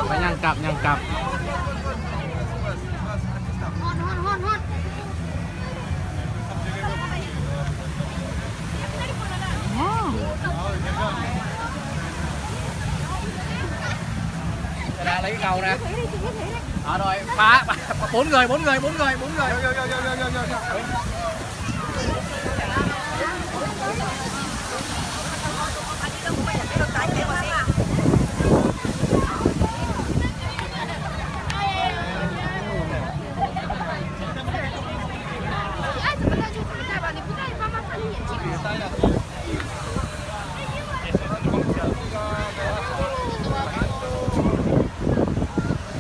ໄປ ຍ່າງກັບ ຍ່າງກັບ. ຊະນະໄດ້ເກົ່ານະ. ເອົາໜ້ອຍ ຟ້າ ໝູນເງີຍ ໝູນເງີຍ ໝູນເງີຍ ໝູນເງີຍ.